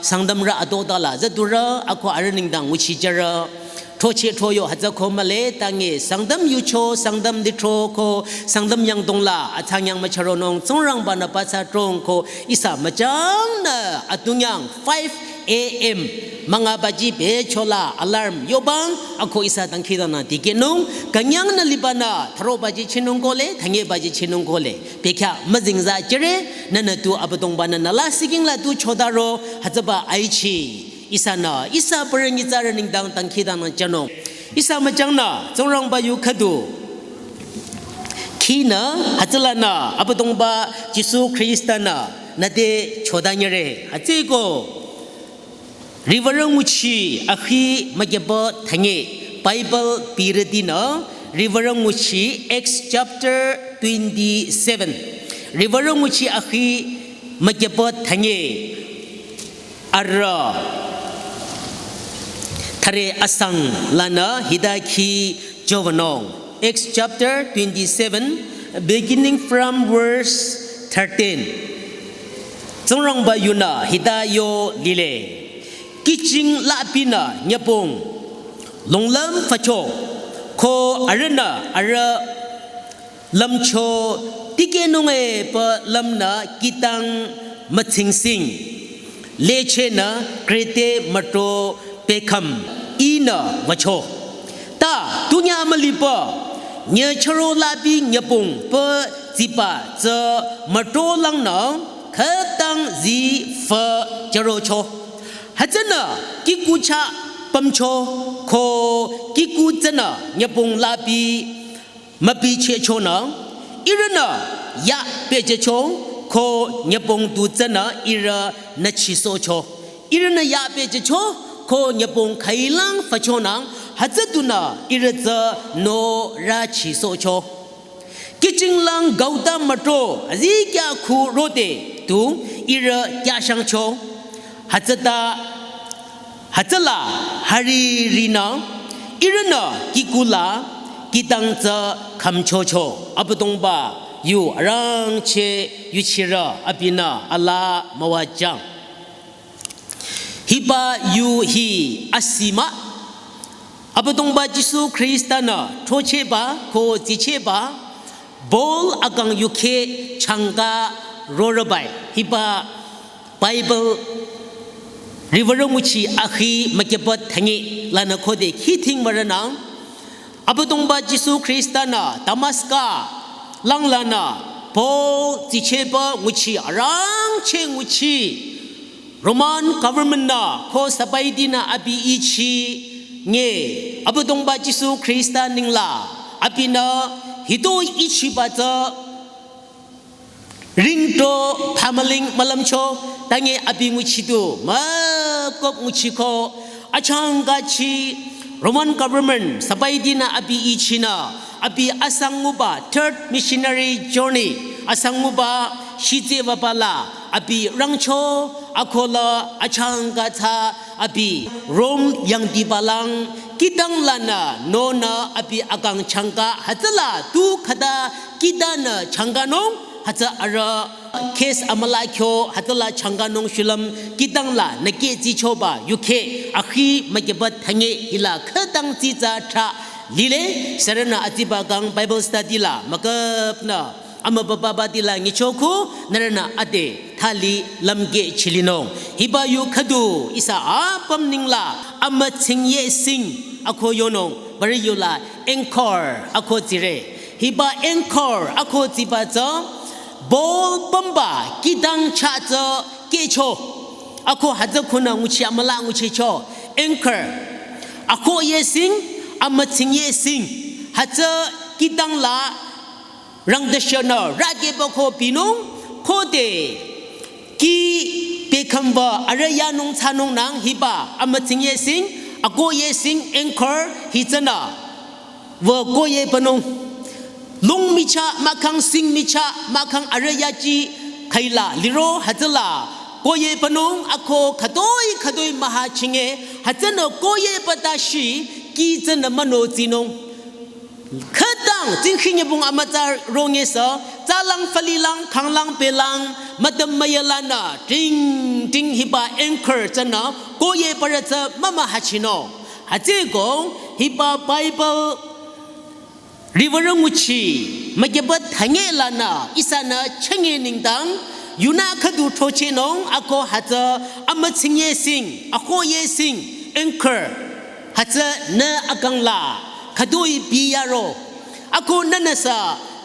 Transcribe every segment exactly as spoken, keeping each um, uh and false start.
Sangtamrü adotala züdurü ako arüh nengdang nguchijürü. Throcheh throyo hütsü ko mühle tange Sangtam yucho, Sangtam lithro ko, Sangtam yangdongla athsangnyang müchüronung Tsingrangba-nü pathsa trong ko ihsa müchangnü atungyang five a.m. münga baji bechola alarm yobang ako ihsa dangkhidangnang dikehnung künyangnü libanü thüro baji chinung kohle, thünye baji chinung kohle. Bekhyah müzingza jüre, nünü tu Abüdongba-nü nü lasih king la tu chodaro, hütsüba aichi. Ihsanü, ihsa parü nyitsarü nengdang dangkhidangnang jünung. Ihsa müchangnü, Tsingrangba yu khüdu. Khinü, hütsülanü, Abüdongba Jisu Khrista-nü, nüte chodanyüre. Hütsüeko. Riwürü nguchi akhi mükyüba thünye Bible pirütinü Riwürü nguchi Acts chapter twenty-seven. Riwürü nguchi akhi mükyüba thünye arüh thüre asang lanü hita khi jovanung. Acts chapter twenty-seven, beginning from verse thirteen. Tsingrangba yunü hita yo lile. Kihching lapinü nyübong longlüm fücho. Ko arühnü arüh lümcho tikehnung-e pü lümnü kihtang mütsingsing. Lechehnü Krete mütro pekham ihnü wücho. Ta tunyah mülipü nyüchüro lapi nyübong pü tsiba tsü mütro langnü khütang zi fü jürocho. Hütsünü kihku chah pümcho ko kihku tsünü nyübong lapi mübichehchonü, ihrünü ya pehjücho ko nyübong du tsünü ihrünü chisohcho. Ihrünü ya pehjücho ko nyübong khüilang füchonang hütsü dunü ihrü tsü nü rüchisohcho. Kihchinglang Gautam mütro azikyah khu rode tu ihrü kyashangcho. Hütsüta hütsüla haririnü ihrünü kihkula kihtang tsü khümchocho. Abüdongba yu arangcheh yuchirü abinü alaa müwajüng. Hiba yu hi asima Abüdongba Jisu Khrista-nü throchehba ko tsichehba Paul akang yukheh changka rorübai. Hiba Bible Riwürü nguchi akhi mükyüba thünye lanü khode khithing mürünang. Abüdongba Jisu Khrista-nü Damaska langlanü Paul tsichehba nguchi arangcheh nguchi Roman government-nü ko sabaidinü abi ichi nye Abüdongba Jisu Khrista ningla abinü hitoi ichiba tsü ringto pamaling mülümcho tange abi nguchi du mükop nguchiko achangkachi Roman government sabaidinü abi ichinü abi asang nguba third missionary journey asang nguba shitse wapala abi rangcho akola achangka tsü abi Rome yangdibalang kihtang lanü nonü abi akang changka hütsüla tu khüta kihtanü changkanung hütsü arüh case amüla kyo hütsüla changkanung shulüm kihtang lanü keh tsichoba yukheh akhi mükyüba thünye hila khütang tsitsa trah lile. Sürünü atsiba kang Bible study la müküpnü amübübaba tila nyichoko nührünü ade thali lümkeh chilinung. Hiba yu khüdu ihsa apüm ningla amütsingye sing ako yonung bari yula anchor ako tsire. Hiba anchor ako tsiba tsü Paul pümba kihtang chah tsü kehcho. Ako hütsü khunü nguchi amüla nguchicho anchor. Ako ye sing amütsingye sing hütsü kihtang la rangdeshanü rakehba ko binung khode kih pekhamba arüh yanung thsanung nang hiba amütsingye sing ako ye sing anchor hitsünü wü koyepanung. Lung michah mahkhang sing michah mahkhang arüh yachi khüila liro hütsüla koyepanung ako khütoi khütoi mühachinge hütsünü koyepata shi kih tsünü münotsinung. Khüta Tsingkhi nyübong amütsa rongesü, tsalang falilang, khanglang pelang, mütüm müyalanü, ting ting hiba anchor tsünü, koye parütsü mama hachinung. Hütsüko, hiba Bible, riwürü nguchi, mükebat hangelanü, ihsanü chenge nengdang, yunü khüdu thochenung, ako hütsü, amütsingye sing, akoye sing, anchor. Hütsünü akangla, khütoi biyaro. Ako nünüsü,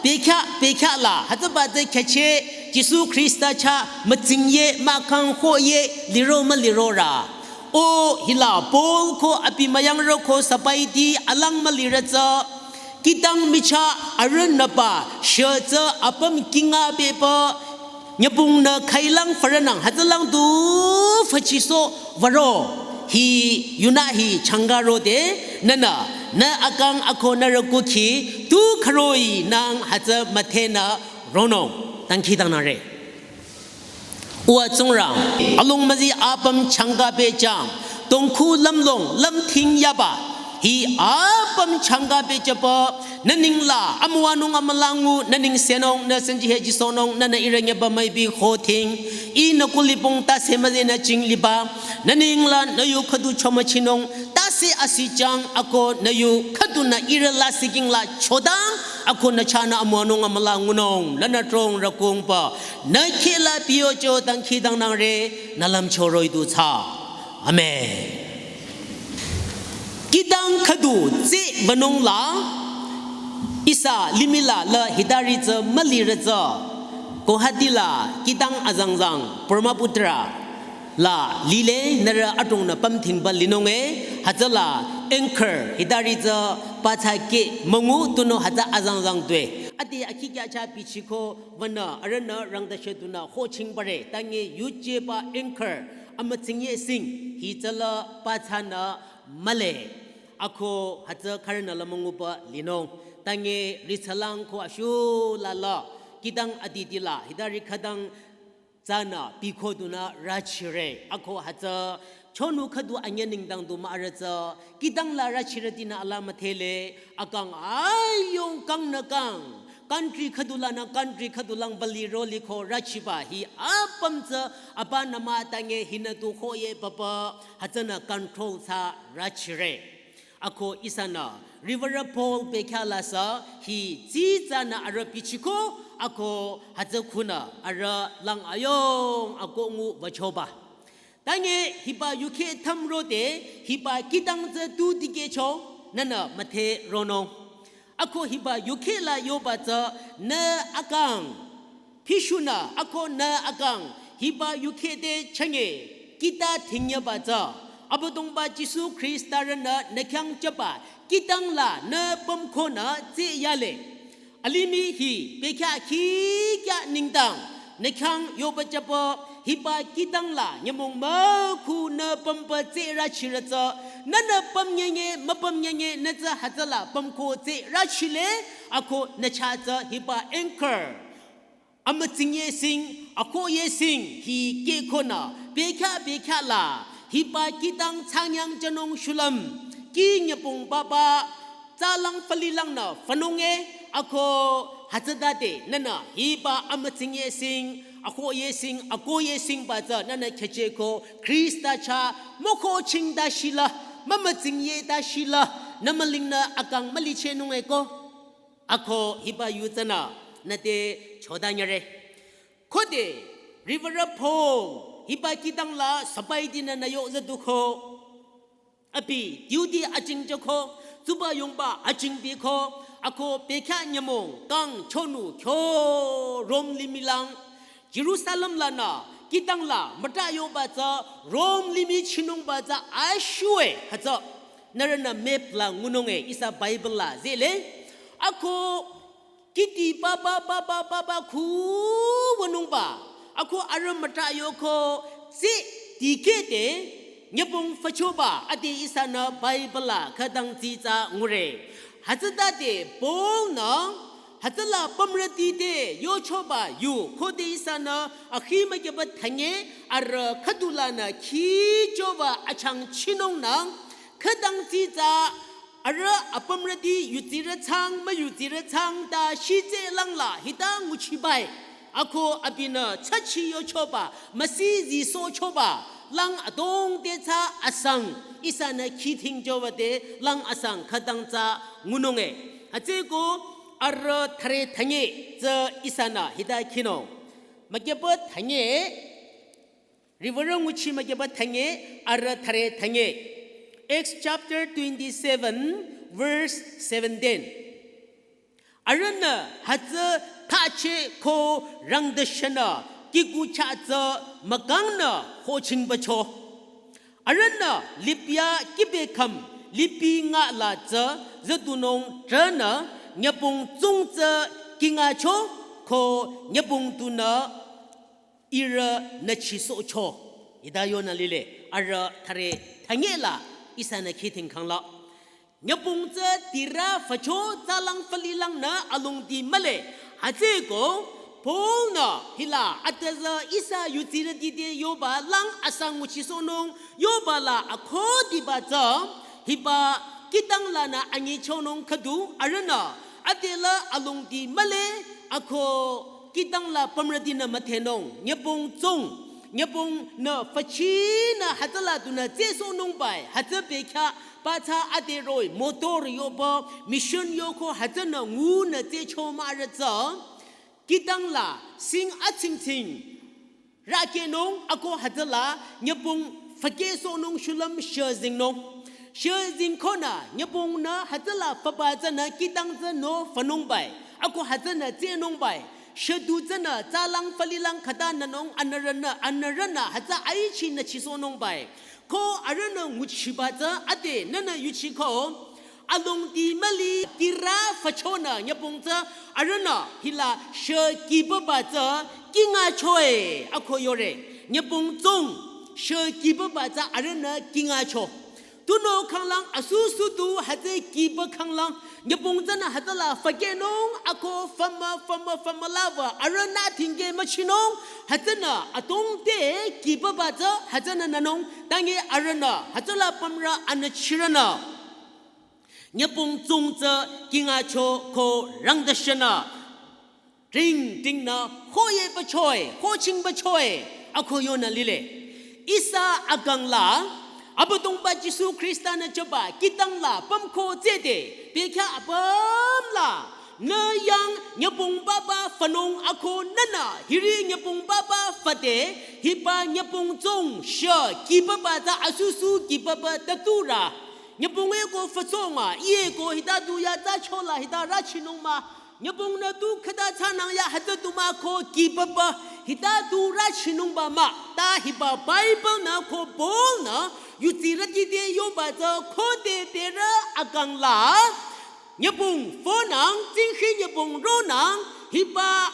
pekha, pekha la, hütsüba tsü kheche, Jisu Khrista chah, mütsingye, mahkhang hoye, liro mülirorü. O hila, Paul ko abi müyangrü ko sabaiti, alang mülirütsü, kihtang michah, arühnüba, shetsü, apüm kinga bepü, nyübongnü khailang fürünang, hütsülang du füchiso würo, hi yunü hi changarode, nünü, nü akang ako nührü kukhi, tu khüroinang hütsü müdhenü ronung, dangkhidangnangre. Uwa Tsingrang, alung müzi apüm changa pehjüng, tongkhu lümlong, lümthing yaba, hi apüm changa pehjüpü, nü nengla, amüwanung amülangu, nü neng senung, nü senji heji sonung, nünü ihrü nyeba müipi hothing, ihnü kulipong tase müzenü jingliba, nü nengla, nü yu khüdu chomüchinung, tase asijang, ako nü yu khüdunü ihrü lasih kingla chodang, ako nü chahnü amüwanung amülangunung, nünü trong rükungpü, nü khehla piyocho dangkhidangnangre, nü lümcho roh-i du thsa. Amen. Kihtang khüdu tsü wünung la, ihsa limih la la hitari tsü mülirü tsü, Guwahati la kihtang azangzang Brahmaputra la lile nührü adrongnü pümthingba linunge, hütsüla anchor hitari tsü pathsa keh müngu tunüo hütsü azangzang tue. Ade akhi kya chah bichiko wünü arühnü rangdashe tunü hochingpare, tange yujeba anchor, amütsingye sing, hi tsüla pathsanü mühle. Ako hütsü khürünü la münguba linung. Tange ritsalang ko ashu la la, kihtang aditi la, hitari khütang tsünü bikho tunü rüchire. Ako hütsü chonu khüdu anyü nengdang du mürütsü, kihtang la rüchire tinü ala müdhele, akang ayung kangnü kang, country khüdu lanü country khüdu lang bali roli ko rüchiba hi apüm tsü, apa nü mah tange hinü tu hoye papa, hütsünü control thsa rüchire. Ako ihsanü, Reverend Paul pekha la sü, hi tsitsanü arüh bichiko, ako hütsü khunü arüh lang ayung ako ngu wüchoba. Tange hiba yukheh thümrode, hiba kihtang tsü tu dikehcho, nünü müdhe ronung. Ako hiba yukheh la yoba tsü, nü akang, pishunü, ako nü akang, hiba yukheh te chenge, kihtang thingyaba tsü, Abüdongba Jisu Khrista rünü nü khyang jüba, kihtang la nü pümkhonü tsü yale. Alimih hi, pekha khikya nengdang, nü khyang yoba jüpü, hiba kihtang la, nyümong mükhu nü pümpü tsü rüchire tsü, nünü pümnyenye, müpümnyenye, nü tsü hütsüla pümko tsü rüchile, ako nü chah tsü hiba anchor. Amütsingye sing, akoye sing, hi kehkhonü, pekha pekha la, hiba kihtang thsangnyang jünung shulüm, kih nyübong papa, tsalang falilang nü fünunge, ako hütsütade, nünü, hiba amütsingye sing, akoye sing, akoye sing ba tsü, nünü khecheko, Khrista chah, müko chingda shila, mümütsingye da shila, nü mülingnü akang mülichenunge ko. Ako hiba yu tsünü, nüte chodanyare. Khode, Reverend Paul, hiba kihtang la sabai dinü nü yo züduko. Abi, duty ajing jüko, tsuba yongba ajing biko, ako pekha nyümong, kang chonu, kyo Rome limih lang, Jerusalem lanü, kihtang la, müta yoba tsü, Rome limih chinungba tsü, ashue, hütsü, nührünü map la ngununge, ihsa Bible la, zele, ako, kiti papa, papa, papa, khu wünungba, ako arüh müta yoko, tsü, dikehde, nyübong füchoba, ade ihsanü Bible la, khütang tsitsa ngure. Hütsütade, Paul nü, hütsüla pümrüti te yochoba yu, khode ihsanü akhi mükyaba thanye, arüh khüdulanü khichoba achang chinungnang, khütang tsitsa Arüh apümrüti yutsirü chang, müyutsirü chang ta shitse langla hita nguchibai. Ako abinü chachi yochoba, müsi zisochoba, lang adrong te tsü asang, ihsanü khidhing jowade lang asang khütang tsü ngununge. Hütsüeko arüh thare thanye tsü ihsanü hita khinung. Mükyeba thanye, Riwürü nguchi mükyeba thanye, arüh thare thanye. Acts chapter twenty-seven, verse seventeen. Arühnü hütsü thacheh ko rangdeshenü kihkucha tsü mükangnü hochingbacho. Arühnü lipya kibekham lipi ngala tsü züdunung trünü nyübong tsung tsü kingacho ko nyübong tunü ihrü nüchisohcho. Hita yonü lile, arüh thare thanye la ihsanü khidhing khangla. Nyübong tsü tirü fücho tsü lang fülilangnü alongdi mühle. Hütsüeko Paul-nü hila atüzü ihsa yutsirüti te yoba lang asang nguchisohnung yoba la akhudiba tsü hiba kihtang lanü anyichonung khüdu arühnü adela alongdi mühle ako kihtang la pümrütinü müdhenung, nyübong tsung, nyübongnü füchinü hütsüla dunü tsehsohnungbai, hütsü bekhyah pathsa ade roh-i, motor yoba, mission yoko hütsünü ngunü tsehcho mahrü tsü, kihtang la sing atsingtsing rakehnung ako hütsüla nyübong fükehsohnung shulüm shüzingnung. Shüzingkonü nyübongnü hütsüla füba tsünü kihtang tsünü fünungbai. Ako hütsünü tsehnungbai. Shüdu tsünü tsü lang fülilang khüta nünung anürünü, anürünü hütsü aichi nüchisohnungbai. Ko arühnü nguchiba tsü ade nünü yuchiko. Alongdi müli tirü füchonü nyübong tsü arühnü hila shü kibaba tsü kingachoe ako yore. Nyübong tsung shü kibaba tsü arühnü kingacho. Tunüo khanglang asusu tu hütsü kiba khanglang nyübong tsünü hütsüla fükehnung ako fümü fümü fümü laba arühnü tingke müchinung hütsünü adrong te kibaba tsü hütsünü nünung tange arühnü hütsüla pümrü anüchirünü. Nyübong tsung tsü kingacho ko rangdeshenü. Ring tingnü hoyebachoe, hochingbachoe, ako yonü lile. Ihsa akang la, Abüdongba Jisu Khrista-nü jüba kihtang la pümko tsehde, bekhyah apüm la, nü yang nyübong baba fünung ako nünü, hiri nyübong baba füde, hiba nyübong tsung shü kibaba tsü asusu kibaba taturü. Nyübong eko fütsonga, iyeko hita du ya tsü chola hita rachinung mah. Nyübongnü tu khüta thsanang ya hütsü du mah ko kibaba hita du rachinungba mah. Ta hiba Bible-nü ko Paul-nü yutsirüti te yoba tsü khode berü akang la. Nyübong fünang, tsinghi nyübong ronang, hiba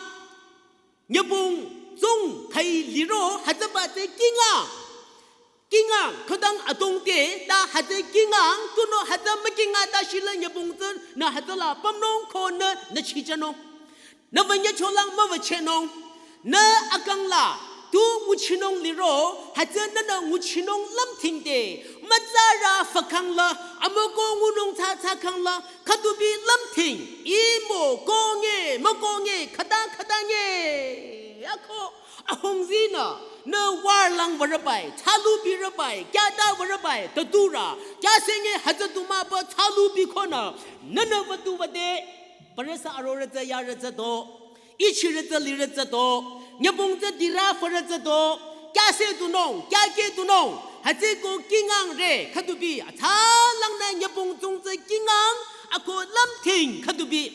nyübong tsung khai liro hütsüba tsü kinga. Kinga, khütang adrong te, ta hütsü kinga, tunüo hütsü mükinga ta shila nyübong tsünü hütsüla pümnung ko nü, nüchichanung. Nü wünyacholang müwüchehnung. Nü akang la, tu nguchinung liro, hütsü nünü nguchinung lümthingde, mütsarü fükhang la, amüko ngunung tsü tsü khang la, khüdubi lümthing, imo, konge, mükonge, khüta khüta nge. Ako, ahungzinü, nü warlang würebai, tsalu birübai, kyata würebai, taturü, kyasenge hütsü du mah ba tsalu bikonü, nünü wüdu wüde, parasa arorü tsü yarü tsü do, ichirü tsü lirü tsü do, nyübong tsü tirü fürü tsü do, kyase dunung, kyake dunung, hütsüko kingang re, khüdubi, atsalangnü nyübong tsung tsü kingang, ako lümthing, khüdubi.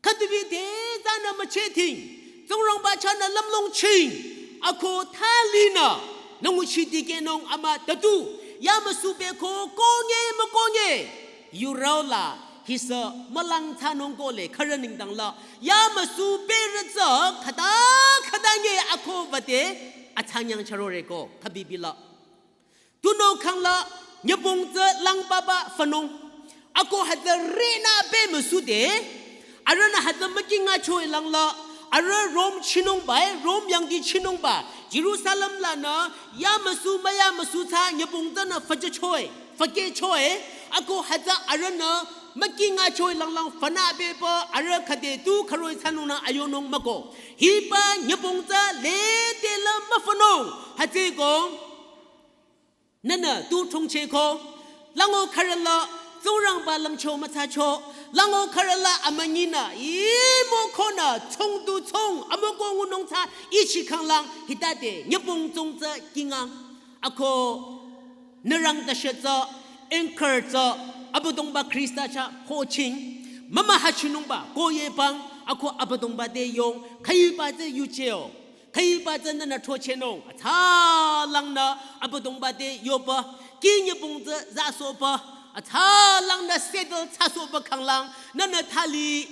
Khüdubi te tsünü müchehthing, Tsingrangba chahnü lümlong ching, ako thalinü, nü nguchi dikehnung amah tatu, yamüsu beko konge mükonge, yurao la, hisü mülang thsanung kohle, khürü nengdang la, yamüsu berü tsü, khüta khüta nge ako wüde, atsanyang charore ko, khübibi la. Tunüo khang la, nyübong tsü lang baba fünung. Ako hütsü renü bemüsude. Arühnü hütsü mükingachoe lang la. Arüh Rom chinungba, eh, Rom yangdi chinungba. Jerusalem lanü, yamüsu müyamüsu tsü nyübong tsünü füjüchoe, fükehchoe. Ako hütsü arühnü mükinga choi langlang fana bepü arüh khüde tu khüroi thsanungnü ayonung müko. Hiba nyübong tsü lede la müfünung. Hütsüko nühnü tu thongchehko. Lango khürü la Tsingrangba lümcho mütsacho. Lango khürü la amünyinü imo konü tsong du tsong amüko ngunung tsü ichi khanglang hitade nyübong tsong tsü kingang. Ako nührang tase tsü, anchor tsü, Abüdongba Khrista chah hoching, mama hachinungba, koyepang, ako Abüdongba te yong, khüiba tsü yucheo, khüiba tsü nühnü throchehnung, atsa langnü Abüdongba te yoba, ki nyübong tsü zasoba, atsa langnü settle thsasoba khanglang, nühnü thali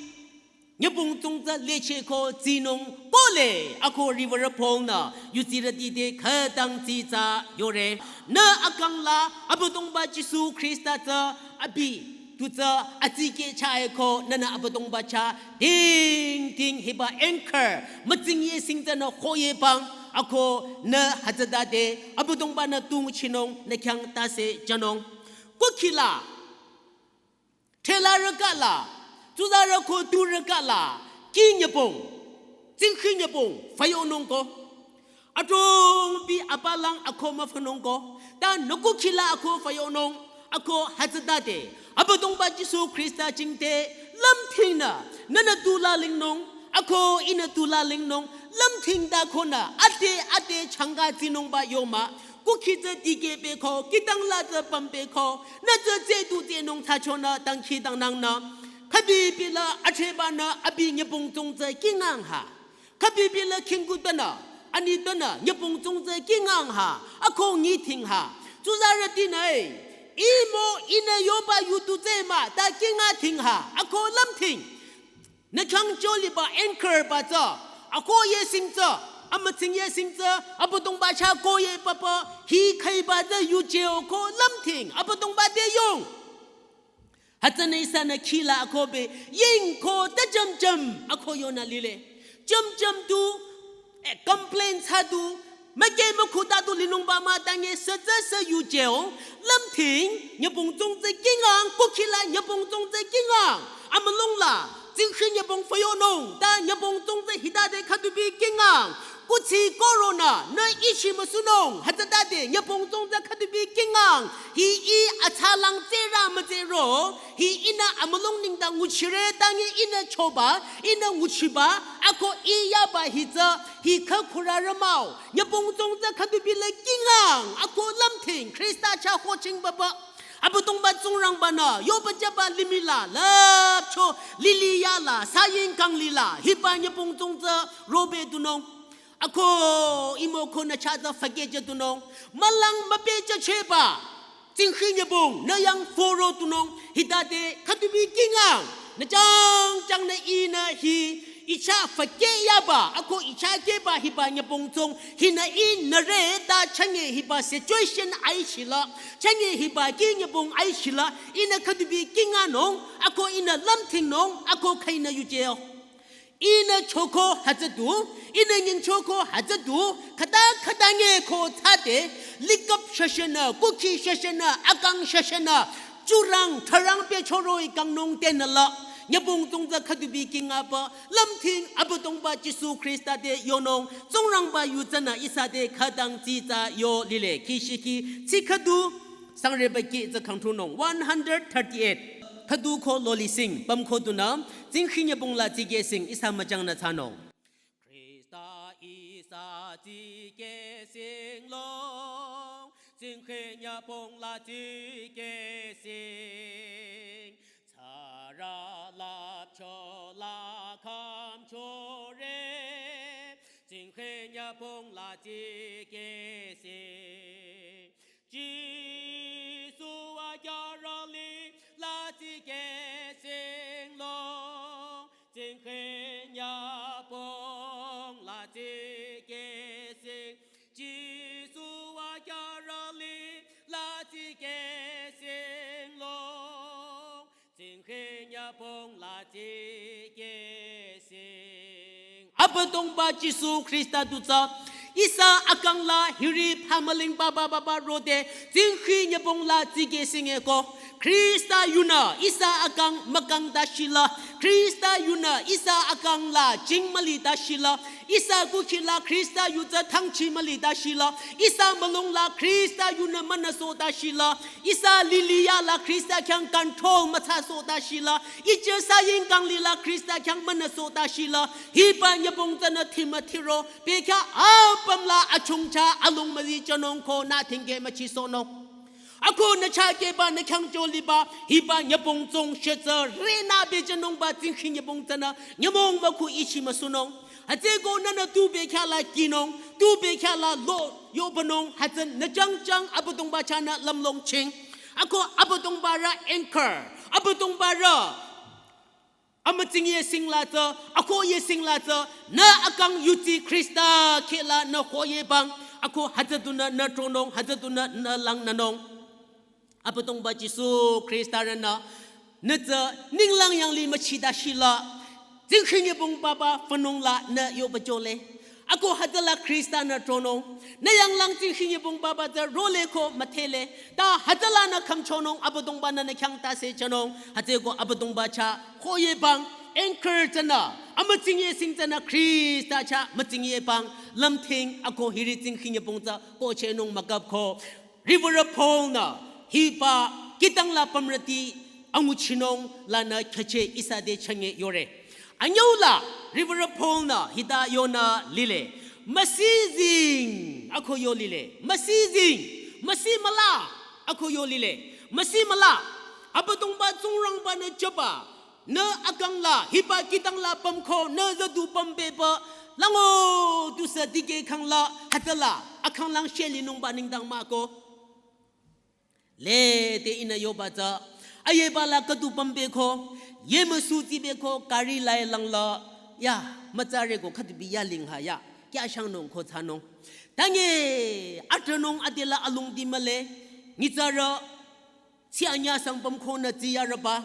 nyübong tsong tsü lechehko tsinung kohle ako Reverend Paul-nü yudsirüti te khütang tsitsa yore. Nü akang la Abüdongba Jisu Khrista tsü abi tu tsü atsike chahko nühnü Abüdongba chah ding ding hiba anchor mütsingye sing tsünü hoyepang ako nü hütsütade Abüdongba-nü tu nguchinung nü khyang tase jünung. Kukhila thela rükala, tsuzarü ko tu rükala, ki nyübong, tsingkhi nyübong, füyonung ko. Adrong bi apalang ako müfünung ko. Ta nü kukhila ako füyonung, ako hütsütade. Abüdongba Jisu Khrista jingte, lümthingnü, nühnü tu lalingnung, ako ihnü tu lalingnung, lümthingta konü, ade, ade, changa tsinungba yoma, kukhi tsü dikeh pehko, kihtang la tsü püm pehko, nü tsü tsedu tsenung thsachonü dangkhidangnangnü. Khübibi la achebanü abi nyübong tsong tsü kingang ha. Khübibi la khingku tanü, ani tanü nyübong tsong tsü kingang ha. Ako nyi thing ha. Tsuzarütinü, imo ihnü yoba yutu tsü mah, ta kinga thing ha. Ako lümthing. Nü khyang choliba anchor ba tsü, ako ye sing tsü, amütsingye sing tsü, Abüdongba chah koye papa, hi khüiba tsü yucheo ko lümthing, Abüdongba te yong. Hütsünü ihsanü khila ako be, ying ko ta jam jam, ako yonü lile. Jam jam tu, eh, complain thsadu, müke mükhuta du linungba mah tanye sü tsü sü yucheo, lümthing, nyübong tsong tsü kingang, kukhila nyübong tsong tsü kingang, amülung la, tsingkhi nyübong füyonung, ta nyübong tsong tsü hitade khüdubi kingang, kuthsi koronü, nü ichi müsunung, hütsütade nyübong tsong tsü khüdubi kingang, hi i atsalang tsera mütsero, hi ihnü amülung nengdang nguchire, tanye ihnü choba, ihnü nguchiba, ako i yaba hi tsü, hi khükhurarü mah-o, nyübong tsong tsü khüdubi la kingang, ako lümthing, Khrista chah hoching baba. Abüdongba Tsingrangba-nü, yoba jüba limih la, lüpcho, lili ya la, saying kangli la, hiba nyübong tsong tsü robe dunung. Ako imo konü chah tsü fükehjü dunung. Mülang müpehjüchehba. Tsingkhi nyübong, nü yang foro tunung, hitade, khüdubi kingang, nü chang chang nü ihnü hi, i chah fükeh yaba, ako i chah kehba hiba nyübong tsong, hinü ihnü re ta chünye hiba situation aichila, chünye hiba ki nyübong aichila, ihnü khüdubi kinganung, ako ihnü lümthingnung, ako khüinü yujeo. Ihnü choko hütsüdu, ihnü nyingchoko hütsüdu, khüta khüta nye ko thsade, likap shashanü, kukhi shashanü, akang shashanü, churang, tharang pehchoro-i kangnung tenü la, nyübong tsong tsü khüdubi kingaba, lümthing Abüdongba Jisu Khrista te yonung, Tsingrangba yu tsünü ihsa te khütang tsitsa yo lile, kishiki, tsi khüdu, sangreba ki tsü khangthunung, one hundred thirty-eight. Khüdu ko loli sing, püm ko dunü, tsingkhi nyübong la tsikeh sing, ihsa müjangnü thsanung. Khrista ihsa tsikeh sing long, tsingkhi nyübong la tsikeh sing. Tsara lüpcho la khümchore, tsingkhi nyübong la tsikeh sing. Jisu akyarü lih la tsikeh sing long, tsingkhi nyübong la tsikeh sing. Jisu akyarü lih la tsikeh sing long, tsingkhi nyübong la tsikeh sing. Abüdongba Jisu Khrista du tsü, ihsa akang la hiri phamüling baba baba rode, tsingkhi nyübong la tsikeh sing eko. Khrista yunü ihsa akang mükang tashila, Khrista yunü ihsa akang la jing müli tashila, ihsa kukhila Khrista yu tsü thangchi müli tashila, ihsa mülung la Khrista yunü münüso tashila, ihsa liliya la Khrista khyang control müthsaso tashila, ihsa saying kangli la Khrista khyang münüso tashila, hiba nyübong tsünü Timothy ro, bekhyah apüm la achungcha alung müzi jünung ko nü thingke müchisohnung. Ako nü chakehba nü khyang jüliba, hiba nyübong tsung shetsü, rena bejünungba tsingkhi nyübong tsünü, nyümong mükhu ichi müsunung. Hütsüko nünü tu bekhyah la kinung, tu bekhyah la lo, yobanung, hütsü nü jangjang Abüdongba chahnü lümlong ching. Ako Abüdongba rü anchor, Abüdongba rü amütsingye singla tsü, akohye singla tsü, nü akang yudsi Khrista khehla nü hoyebang, ako hütsüdunü nü tronung, hütsüdunü nü langnünung. Abüdongba Jisu Khrista rünü, nü tsü ninglang yanglih müchita shila, tsingkhi nyübong papa fünung la nü yoba jole. Ako hütsüla Khrista nü tronung. Nü yanglang tsingkhi nyübong papa tsü role ko müdhele. Ta hütsüla nü khümchonung Abüdongba nü nü khyang tase jünung. Hütsüko Abüdongba chah hoyebang anchor tsünü. Amütsingye sing tsünü Khrista chah mütsingyebang lümthing ako hiri tsingkhi nyübong tsü kohchehnung müküp ko. Reverend Paul nü hiba kihtang la pümrüti anguchinung lanü khyücheh ihsa te chünye yore. Anyüu la Reverend Paul nü hita yonü lile. Müsizing ako yo lile. Müsizing. Müsi müla ako yo lile. Müsi müla. Abüdongba Tsingrangba nü jüba. Nü akang la, hiba kihtang la pümko, nü züdu pümpehba, lango tusü dikeh khang la, hütsüla, akhanglang shelinungba nengdang mah ko. Lede ihnü yoba tsü, ayeba la khüdu pümpehko, yemüsu tsipehko, gari lai langla, ya, mütsareko khüdu bi yaling ha ya, kya shangnung ko thsanung. Tange, atranung adela alungdi mühle, nyitsarü, si anyüsang pümko nü tsiyarüba.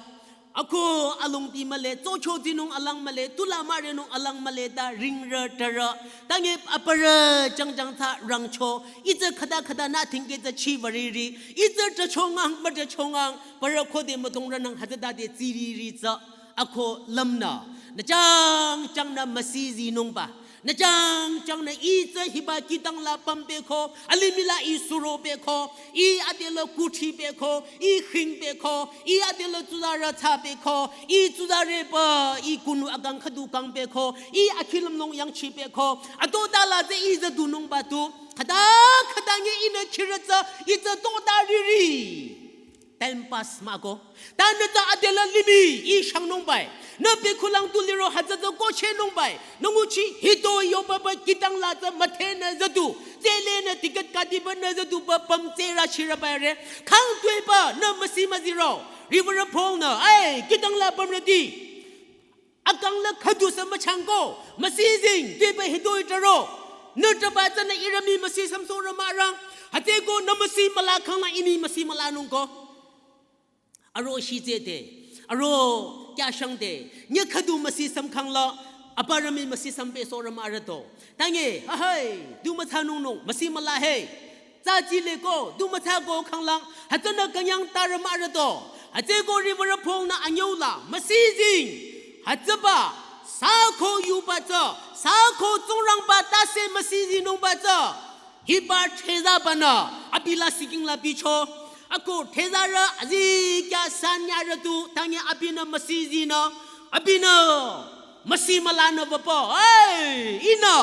Ako alungdi mühle, tsocho tsinung alang mühle, tula mürenung alang mühle ta ringrü türü. Tange aparü jangjang tsü rangcho. Itsü khüta khüta nü thingke tsü chibariri. Itsü trachongang, mütrachongang. Parü khode müdongrünang hütsütade tsiriri tsü. Ako lümnü. Nü jangjang nü müsizinungba. Nü jangjang nü itsü hiba kihtang la pümpehko, alimih la ih suropehko, ih adela kuthipehko, ih khingpehko, ih adela tsuzarü thsapehko, ih tsuzarüba, ih kunu akang khüdu kangpehko, ih akhilümlong yangchipehko, atota la tsü ih züdunungba tu, khüta khüta nge ihnü khirü tsü, ih tsü tota riri. Time pass mah ko. Ta nü tsü adela limih ih shangnungbai. Nü bekhulang tu liro hütsü tsü kohchehnungbai. Nü nguchi hitoi yobaba kihtang la tsü müdhenü züdu. Tsülenü ticket kadiba nü züduba püm tsürü chirübai re. Khang tuepü nü müsi müziro. Reverend Paul nü, ai, kihtang la pümrüti. Akang la khüdu sü müchangko, müsizing, tuepü hitoi türo. Nü traba tsünü ihrü mii müsi sümsohrü mürang. Hütsüko nü müsi müla khang la ih mii müsi mülanung ko. Aro shitsede, aro kyashangde, nyi khüdu müsi sümkhang la, aparü mii müsi sümpehsohrü müra to. Tange, ahai, du müthsanungnung, müsi müla he. Tsü tsile ko, du müthsako khanglang, hütsünü künyang tarü müra to. Hütsüko Reverend Paul nü anyüu la, müsizing. Hütsüba, sü ko yuba tsü, sü ko Tsingrangba tase müsizinungba tsü. Hiba thsüzabanü, abi la siking la bicho. Ako thsüzarü azikyah sanyarü tu, tange abinü müsizinü, abinü müsi mülanü wüpü, ai, ihnü,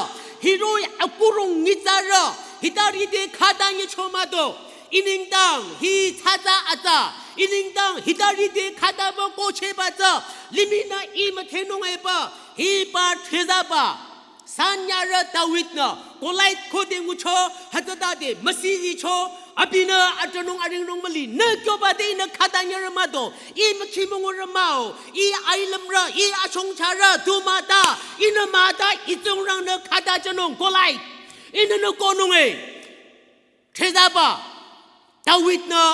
hiroh-i akurung nyitsarü, hitari te khüta nyicho mah to, ih nengdang, hi thsatsa atsa, ih nengdang, hitari te khüta wü kohchehba tsü, limih nü ih müdhenung epü, hiba thsüzaba, sanyarü David nü, Goliath khode ngucho, hütsütade, müsizicho, abinü atranung aringnung müli, nü kyoba te ihnü khüta nyirü mah to, ih mükhi müngurü mah-o, ih ailümrü, ih achongcharü, tu mah ta, ihnü mah ta, ih Tsingrang nü khüta jünung, Goliath, ihnü nü kohnung e. Thsüzaba, David nü,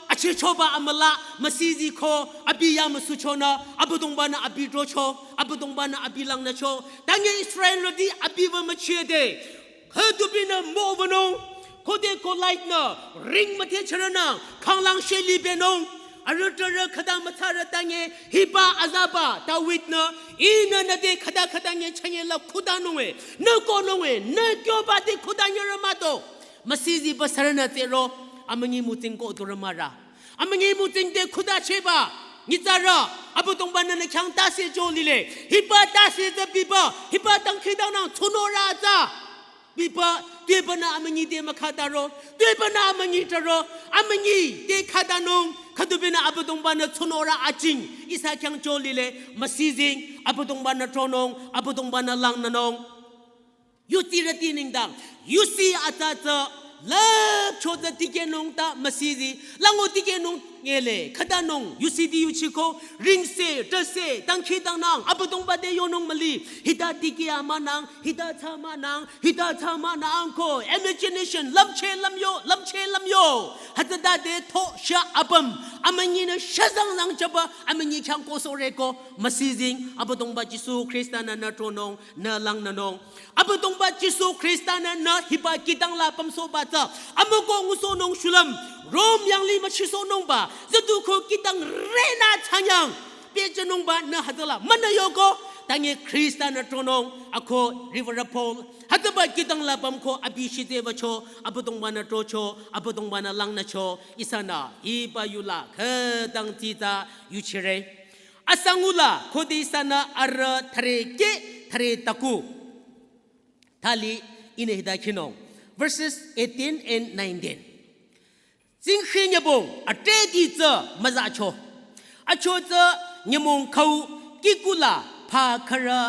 achichoba amüla, müsiziko, abi ya müsuchonü, Abüdongba nü abi drocho, Abüdongba nü abi langnücho, tange Israelrüti abi wü müchide, khüdu binü müwünung, khode Goliath nü, ring müdhe chürünü, khanglang shelibenung, Arüh trarü khüta mütsarü tange hiba azaba David-nü, ihnü nüte khüta khüta nge chanye la khutanunge, nü konunge, nü kyoba te khutanyerü mado. Müsizi ba sürünü tsero, amünyi mütsing ko turü mara. Amünyi mütsing te khutacheba, nyitsarü, Abüdongba-nü nü khyang tase jo lile, hiba tase tsü biba, hiba dangkhidangnang tsunorü tsü. Biba, tuepünü amünyi te mükhütaro, tuepünü amünyi traro, amünyi te khütanung, khütupinü Abüdongba-nü tsunorü aching, ihsa khyang jo lile, müsizing, Abüdongba-nü tronung, Abüdongba-nü langnünung. Yutsirüti nengdang, yusi atsa tsü, lüpcho tsü tikehnung ta müsizi, lango tikehnung ngele, khütanung, yusiti yuchiko, ringse, trase, dangkhidangnang, Abüdongba te yonung müli, hita tikeh amünang, hita tsü münang, hita tsü münang ko, imagination, lümche lümyo, lümche lümyo. Hütsütade to sha apüm, amünyinü shazang zang chaba, amünyi khyang kosoreko, müsizing, Abüdongba Jisu Khrista-nü nü tronung, nü langnünung. Abüdongba Jisu Khrista-nü nü hiba kihtang la pümsohba tsü, amüko ngusohnung shulüm, Rom yanglih müchisohnungba, züduko kihtang rena chanyang, pehjünungba nü hütsüla, münü yoko, tange Khrista-nü tronung, ako Reverend Paul, hütsüba kihtang la pümko abi shitse wücho, Abüdongba-nü trocho, Abüdongba-nü langnücho, ihsanü, hiba yula, khütang tita yuchire. Asangula, khode ihsanü arüh thüre keh, thüre taku. Thali, ihnü hita khinung. Verses eighteen and nineteen. Tsingkhi nyübong, atreti tsü müzacho. Acho tsü nyümong khau kikula pha khürü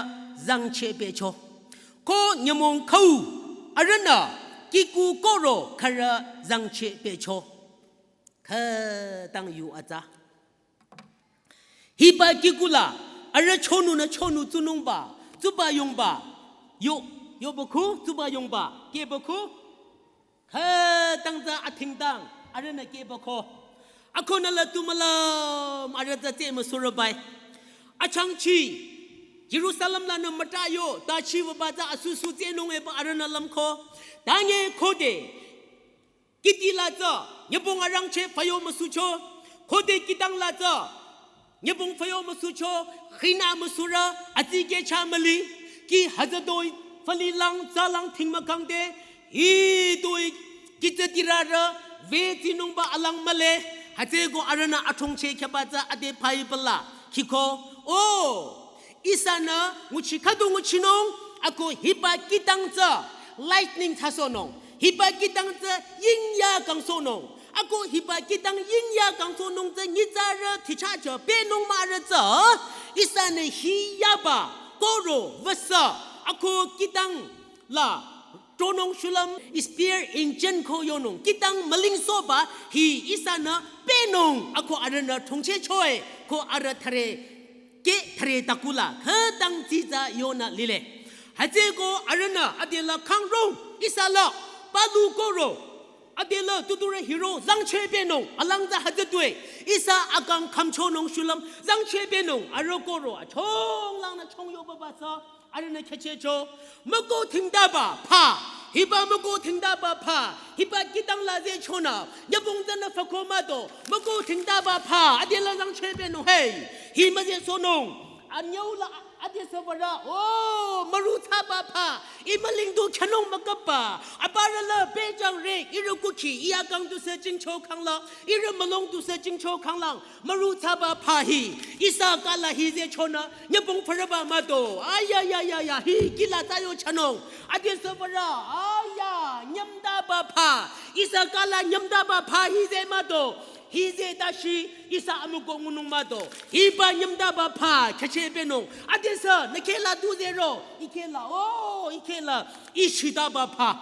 zangcheh pehcho. Ko nyümong khau arühnü kiku koro khürü zangcheh pehcho. Khütang yu atsa. Hiba kikula, arüh chonunü chonu tsunungba, tsuba yongba, yo, yoba khu, tsuba yongba, kehba khu, khütang tsü athingtang, arühnü kehba khu. Akhunü la tu mülüm, arüh tsü tse müsurübai. Achangchi, Jerusalem lanü müta yo, ta chiwaba tsü asusu tsenung eba arühnü lümko. Tange khode, kiti la tsü, nyübong arangcheh fayo müsucho, khode kihtang la tsü, nyübong fayo müsucho, khina müsurü, atsi kehcha müli, ki hütsütoi, fali lang, tsa lang thing mükangde, hitoi, kitsü tirarü, ve tsinungba alang mühle, hütsüko arühnü athongcheh khyaba tsü ade phai pala, khiko, o, ihsanü nguchi khüdu nguchinung, ako hiba kihtang tsü lightning thsasohnung. Hiba kihtang tsü yingya kangsohnung. Ako hiba kihtang yingya kangsohnung tsü nyitsarü thichacho pehnung mürü tsü. Ihsanü hiyaba, koro, wüsa, ako kihtang la tronung shulüm, spear inchen ko yonung, kihtang mülingsohba, hi ihsanü pehnung, ako arühnü thongcheh choe, ko arüh thüre keh thüre takula, khütang tsitsa yonü lile. Hütsüko arühnü adela kangrong, ihsa la, palu koro, adela tuturü hiro, zangcheh pehnung, alang tsü hütsütoi, ihsa akang khümchonung shulüm, zangcheh pehnung, arüh koro, achong langnü chong yoba ba tsü, arühnü khyachehcho, müko thingtaba pha, hiba müko thingtaba pha, hiba kihtang la zehchonü, nyübong tsünü fako mado, müko thingtaba pha, adela zangcheh pehnung, hey, hi müzehsohnung, anyüu la, adesü würü, o, müru thsaba pha, ih müling du khyünung müküpba, aparü la pehjangre, ihrü kukhi, ih akang tusü jingcho khangla, ihrü mülung tusü jingcho khanglang, müru thsaba pha hi, ihsa kala hi zehchonü, nyübong fürüba mado, aya, ya, ya, ya, hi, kihla tayo chanung, adesü würü, aya, nyümtaba pha, ihsa kala nyümtaba pha hi zeh mado, hi zeh tashi, ihsa amüko ngunung mado, hiba nyümtaba pha, khyacheh pehnung, adesü, nü khehla tu zehro, ih khehla, o, ih khehla, ih shitaba pha.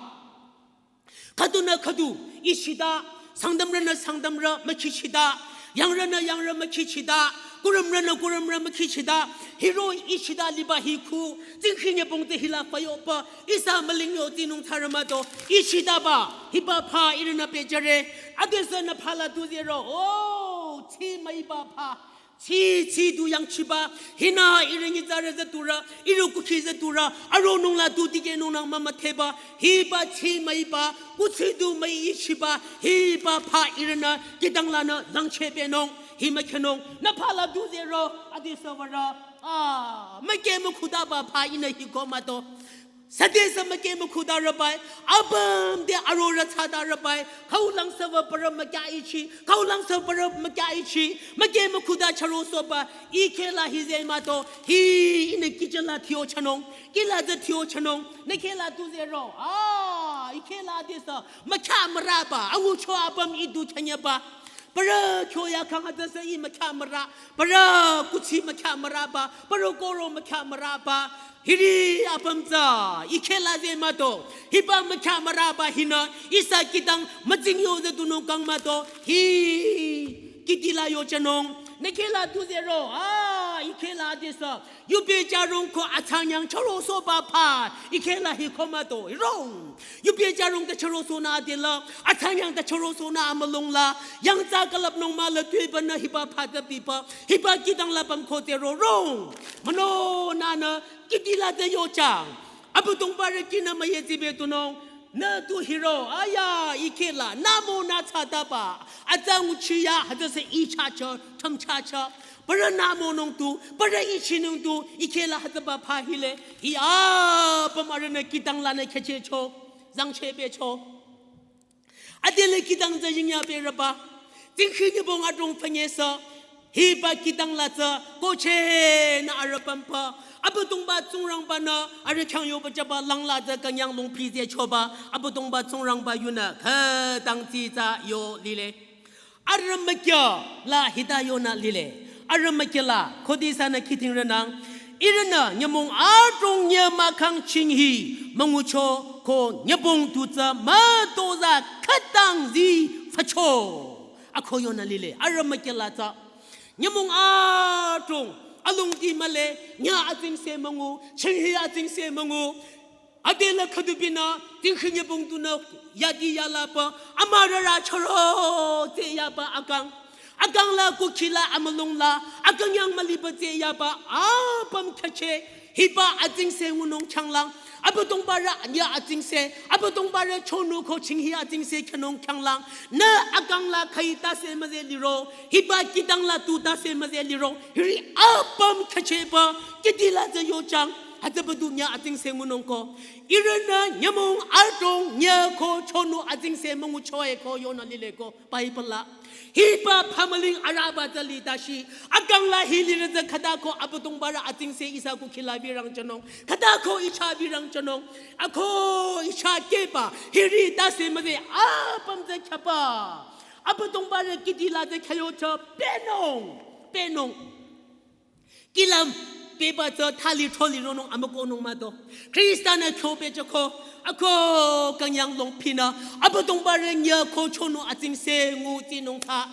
Khüdunü khüdu, ih shita, Sangtamrünü Sangtamrü, mükhi shita, yangrünü yangrü mükhi shita, kurümrünü kurümrü mükhi shita, hiro ih shita liba hi khu, tsingkhi nyübong te hila fayoba, ihsa müling yo tsinung thsarü mado, ih shitaba, hiba pha ihrünü pehjüre, adesü nü phala tu zehro, o, tsi müiba pha, tsi, tsi du yangchiba, hinü ihrü nyitsarü züturü, ihrü kukhi züturü, aronung la tu tikehnung nang mümüdheba, hiba tsi müiba, kuthsi du müichiba, hiba pha ihrünü, kihtang lanü zangcheh pehnung, Hi mükhenung, nü phala du zero, ade sü würü. Ah, müke mükhudaba pha ihnü hi ko mato. Sade sü müke mükhudarübai, apüm te arorü tsadarübai, kaulang sü wü pürü mükya ichi, kaulang sü pürü mükya ichi, müke mükhuda chürosohba, ih kheh la hi ze mato, hi ihnü kihcheh la thio chonung, kih la tsü thio chonung, nü kheh la du zero. Ah, ih kheh la ade sü, mükya müraba, angucho apüm ih du chanyeba. Pürü kyo ya kang hütsü sü ih mükya müra, pürü kuthsi mükya müraba, pürü koro mükya müraba. Hiri apüm tsü, ih kheh la ze mato, hiba mükya müraba hinü, ihsa kihtang mütsing yo ze dunung kang mato, hi, kihdi la yo chonung, nü kheh la du zero, ah, ih kheh la ade sü, yube jarong ko atsanyang chürosohba pha, ih kheh la hi ko mato, rong. Yube jarong te chürosohnü ade la, atsanyang te chürosohnü amülung la, yangthsa külüpnung mah la tuepü nü hiba pha tsü biba, hiba kihtang la püm ko zero rong. Mano nünü, kihdi la tsü yochang. Abüdongba rü kihnü müyezibe tunung, nü tu hiro, aya, ih kheh la, nü mo nü tsadaba, atsa nguchi ya, hütsü sü ih chachü, thüm chachü. Pürü nü monung tu, pürü ih chinung tu, ih kheh la hütsüba pha hile, hi apüm arühnü kihtang lanü khehchehcho, zangcheh becho. Ade le kihtang tsü yingya berüba, tsingkhi nyübong adrong pfanyesü, hiba kihtang la tsü, kohchehnü arüh pümpü, Abüdongba Tsingrangba-nü, arüh khyang yoba jüba lang la tsü künyang longpi zechoba, Abüdongba Tsingrangba yunü, khütang tsitsa yo lile. Arüh mükyü la hita yonü lile. Arüh mükyü la, khode ihsanü khidhingrünang. Ihrünü nyümong adrong nyü mahkhang chinghi müngucho ko nyübong tu tsü mütozah khütang zi fücho. Ako yonü lile. Arüh mükyü la tsü. Nyümong adrong alongdi mühle, nyü atsingse müngu, chinghi atsingse müngu. Ade la khüdubinü, tingkhi nyübong tunü, yadi yalapü, amürarü chüro, tse yaba akang. Akang la kukhi la amülung la, akang yang müliba tse yaba, apüm khehcheh, hiba atsingse ngunung khyanglang. Abüdongba rü nyü atsingse, Abüdongba rü chonu ko chinghi atsingse khyünung khyanglang. Nü akang la khüi tase müze liro, hiba kihtang la tu tase müze liro, hiri apüm khehchehba, kihdi la tsü yochang, hütsüba du nyü atsingse ngunung ko. Ihrünü nyümong adrong nyü ko chonu atsingse müngucho-e ko yonü lile ko Bible la. Hiba phamüling arüba tsü litashi. Akang la hi lirü tsü khüta ko Abüdongba rü atsingse ihsa kukhi la birang chonung. Khüta ko ihsa birang chonung. Ako ihsa keba hiri tase müze apüm tsü khyaba. Abüdongba rü kihdi la tsü khyayocho pehnung. Pehnung. Kih la beba tsü thali tholi ronung amükohnung mah do. Khrista-nü kyo bejüko, ako künyang longpinü, Abüdongba rü nyü ko chonu atsingse ngu tsinung tha,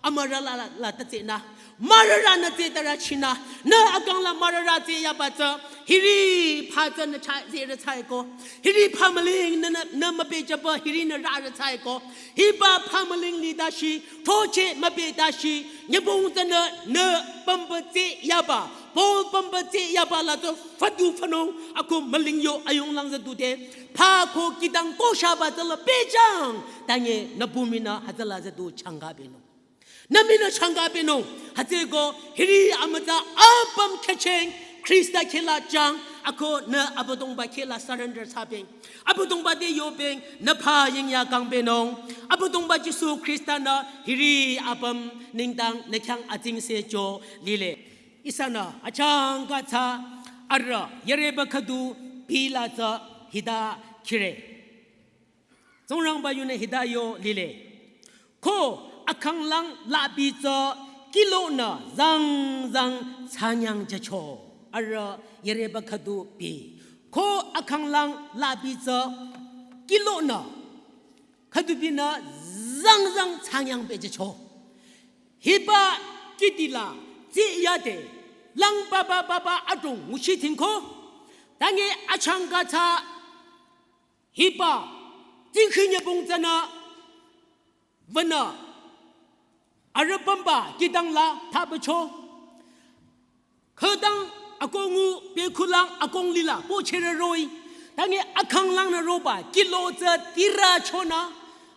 amürara la, la tatsenü. Mürarünü tse tarü chinü, nü akang la mürarü tse yaba tsü, hiri pha tsü nü cha zerü tsüeko, hiri phamüling nü, nü, nü mübejüba, hiri nü rarü tsüeko, hiba phamüling litashi, thoche mübetashi, nyübong tsünü nü pümba tse yaba, Paul pümba tse yaba la tsü füdu fünung ako müling yo ayung lang tsü dude. Pha ko kihtang ko shaba tsü la pehjüng. Tanye nü bu minü hütsüla tsü du changka benung. Nü minü changka benung. Hütsüeko hiri amütsa apüm khehcheng Khrista kheh la jüng ako nü Abüdongba kheh la surrender thsabeng. Abüdongba te yobeng nü pha yingya kangbenung. Abüdongba Jisu Khrista-nü hiri apüm nengdang nü khyang atsingse jo lile. Ihsanü achangka tsü arüh yüreba khüdu bi la tsü hita khire. Tsingrangba yunü hita yo lile. Ko akhanglang labi tsü kilonü zangzang thsanyang jücho. Arüh yüreba khüdu bi. Ko akhanglang labi tsü kilonü khüdubinü zangzang thsanyang bejücho. Hiba kihdi la tse yade lang baba baba adrong nguchi tingko. Tanye achangka tsü hiba tingkhi nyübong tsünü wünü arüh pümba kihtang la thabacho. Khütang akongu bekhulang akong lila pocherü roh-i. Tanye akhanglangnü roba kilo tsü tirü chonü.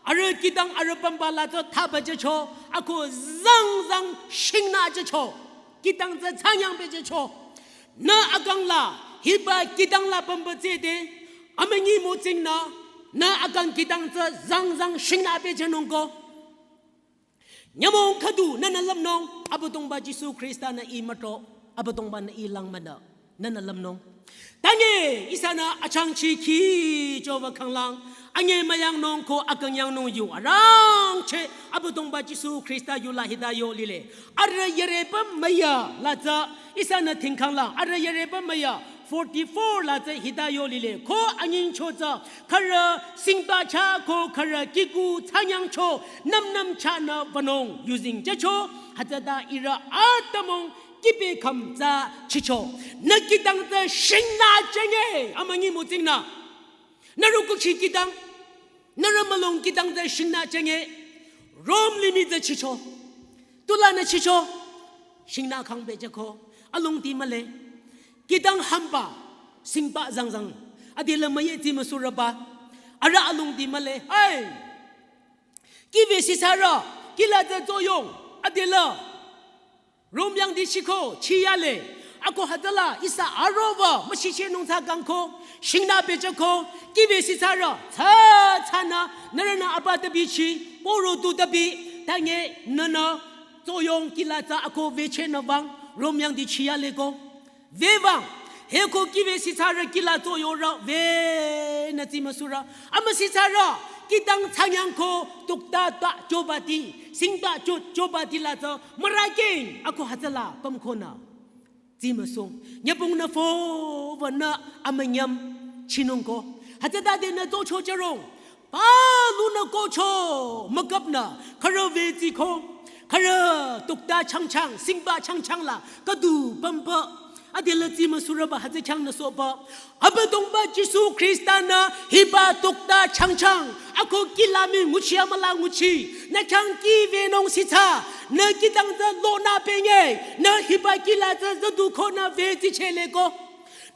Arüh kihtang arüh pümba la tsü thaba jücho, ako zangzang shingnü jücho. Kihtang tsü thsanyang pehjücho. Nü akang la, hiba kihtang la pümba tsü de, amünyi mütsingnü, nü akang kihtang tsü zangzang shingnü pehjünung ko. Nyümong khüdu nünü lümnung, Abüdongba Jisu Khrista-nü ih mütro, Abüdongba-nü ih langmünü, nünü lümnung. Tange, ihsanü achangchi khi jüba khanglang, ange müyangnung ko akang yangnung yu arangcheh, Abüdongba Jisu Khrista yu la hita yo lile. Arüh yüreba müya la tsü, ihsanü thingkhang la, arüh yüreba müya, forty-four la tsü hita yo lile. Ko anyingcho tsü, khürü singba chah ko khürü kihku thsanyangcho, nümnüm chahnü wünung yuzeng jücho, hütsüta ihrü atümung kihbe khüm tsü chicho. Nü kihtang tsü shingnü jünge, amünyi mütsingnü. Nührü kuchi kihtang, nührü mülung kihtang tsü shingnü jünge, Rom limih tsü chicho. Tulanü chicho, shingnü khang pehjüko, alongdi mühle. Kihtang hamba, singba zangzang, adela müyetsi müsurüba, arüh alongdi mühle, ai. Kih wüsithsarü, kih la tsü tsoyong, adela. Rom yangdi chiko, chiyale. Ako hütsüla, ihsa aroba, müshichehnung tsü kangko, shingnü pehjüko, kih wüsithsarü, tsü, tsünü, nührünü apa tabi chi, poro tu tabi, tange, nünü, tsoyong kih la tsü ako wüchehnü wüng, Rom yangdi chiyale ko. Wüwüng, hüko kih wüsithsarü kih la tsoyorü, wünü tsi müsurü. Amüsithsarü, kihtang thsanyang ko, tukta ta jübati, singba jü, jübati la tsü, müraking, ako hütsüla, pümkonü. Tsi müsung, nyübong nü fo, wünü amünyüm, chinung ko. Hütsüta denü tsocho jürong. Palunü kocho, müküpnü, khürü wütsi ko, khürü tukta changchang, singba changchang la, khüdu pümba, adela tsi müsurüba hütsü khyang nü soba. Abüdongba Jisu Khrista-nü hiba tukta changchang, ako kih la mii nguchi amüla nguchi, nü khyang kih wünung sithsa, nü kihtang tsü lonü penge, nü hiba kih la tsü züdu konü wütsi chehle ko.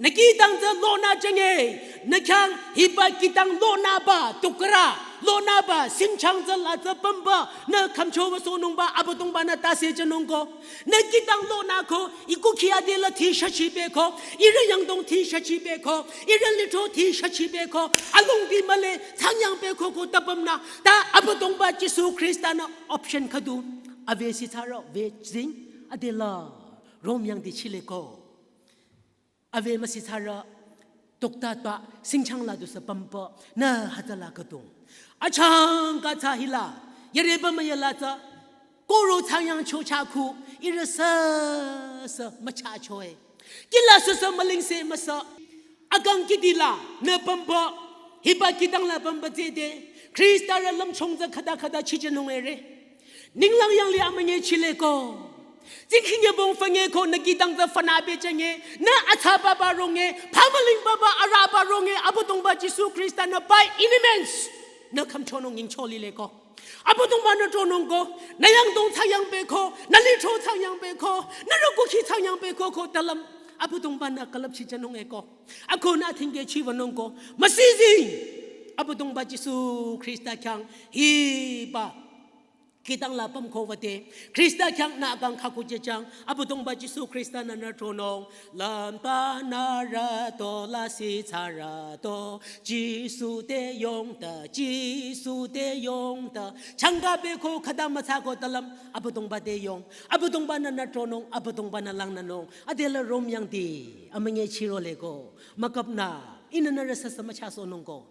Nü kihtang tsü lonü jünge, nü khyang hiba kihtang lonüba, tukra, lonüba, singchang tsü la tsü pümba, nü khümcho wüsohnungba, Abüdongba-nü tase jünung ko. Nü kihtang lonü ko, ih kukhi adela thi shachi pehko, ihrü yangdong thi shachi pehko, ihrü lithro thi shachi pehko, alongdi mühle, thsanyang pehko ko tapümnü, ta Abüdongba Jisu Khrista-nü option khüdu, awüsithsarü wüzing, adela, Rom yangdi chile ko. Awü müsithsarü, tukta ta, singchang la dusü pümba, nü hütsüla khüdung. Achangka tsü hila, yüreba müya la tsü, koro thsanyangcho chah ku, ihrü süsü müchachoe. Kih la süsü mülingse müsa, akang kihdi la, nü pümba, hiba kihtang la pümba tsü de, Khrista rü lümchung tsü khüta khüta chijünung ere. Ninglang yanglih amünyi chile ko. Tsingkhi nyübong fünge ko nü kihtang tsü fünü pehjünge, nü athsaba ba ronge, phamüling baba arüba ronge, Abüdongba Jisu Khrista-nü by any means, nü khümchonung nyingcho lile ko. Abüdongba-nü tronung ko, nü yangdong thsanyang pehko, nü lithro thsanyang pehko, nü rükukhi thsanyang pehko ko talüm, Abüdongba-nü külüpchi jünung e ko. Ako nü thingke chiwünung ko, müsizing, Abüdongba Jisu Khrista khyang, hiba, kihtang la pümko wüde, Khrista khyang nü akang khüku jüjang, Abüdongba Jisu Khrista-nü nü tronung, lümba nürü to lasih tsarü to, Jisu te yong ta, Jisu te yong ta, changka pehko khüta müthsako talüm, Abüdongba te yong, Abüdongba-nü nü tronung, Abüdongba-nü langnünung, adela Rom yangdi, amünyi chirole ko, müküpnü, ihnü nührü süsü müchasohnung ko.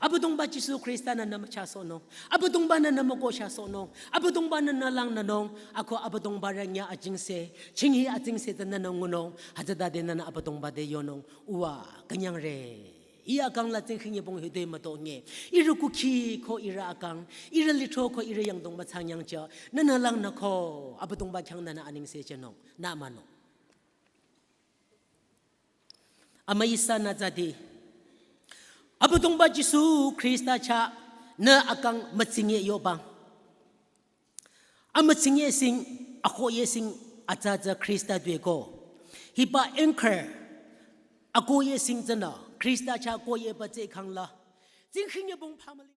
Abüdongba Jisu Khrista-nü nü müchasohnung. Abüdongba-nü nü mükohchasohnung. Abüdongba-nü nü langnünung. Ako Abüdongba rü nyü ajingse, chinghi ajingse tsü nünü ngunung. Hütsüta de nünü Abüdongba te yonung. Uwa, künyangre. Ih akang la tsingkhi nyübong hüte mütonge. Ihrü kukhi ko ihrü akang, ihrü lithro ko ihrü yangdong müthsanyangcha, nünü langnü ko, Abüdongba khyang nünü anengse jünung. Nü münung. Ama ihsanü tsüdi, Abüdongba Jisu Khrista chah nü akang mütsinge yoba. Amütsinge sing, akoye sing, atsa tsü Khrista due ko. Hiba anchor, akoye sing tsünü, Khrista chah koyeba tsü khangla. Tsingkhi nyübong phamüling.